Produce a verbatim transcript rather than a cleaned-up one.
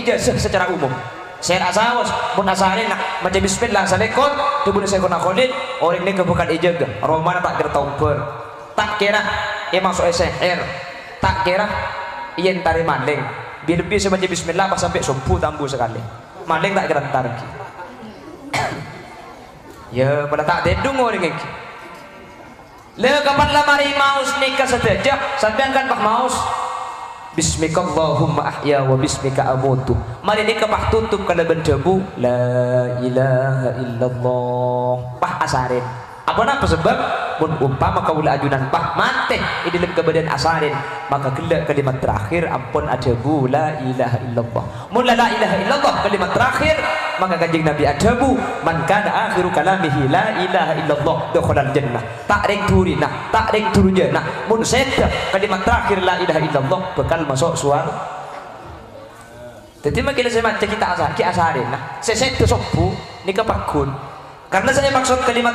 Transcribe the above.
ijazah secara umum. Sè asaos, mon asarèna maca bismillah salèkor, dhâbuna Syaikhona Kholil, orèng nèka bhâkal èjâgâ, romana ta' kèra tobâr, ta' kèra èmaso'è sèhèr, ta' kèra èentarè malèng. Bi-, lebbi sè maca bismillah pas sampè' sobbhu tambu sakalè. Malèng ta' kèra entar ghi. Ya, padâ ta' tèdung orèng ghi. Lè, kapan la marè maos nèka sadhâjâ, sampèyan kan pas maos, "Bismikallahumma ahya wa bismika amutu." Marè nèka pas totop kalabân dhâbu, "La ilaha illallah." Pas asarèn. Aponapa sabâb? Mon umpama kaulâ ajunan pas matè è dhâlem kabâdâ'ân asarèn, maka ghellâ' kalimat terakhir ampon adhâbu, "La ilaha illallah." Mon la, la ilaha illallah kalimat terakhir, maka Kanjeng Nabi adhâbu, "Man kana akhiru kalamihi la ilaha illallah, dakhalal jannah." Ta' rèng dhurina, ta' rèng dhurjâna, mon sèdhâ kalimat terakhir la ilaha illallah, bhâkal maso' sowar-, Dhâddhi, mangkèn sè maca kita asa-, ghi' asarèna, sè sèdhâ sobbhu nèka pagghun. Karna sè èmaksod kalimat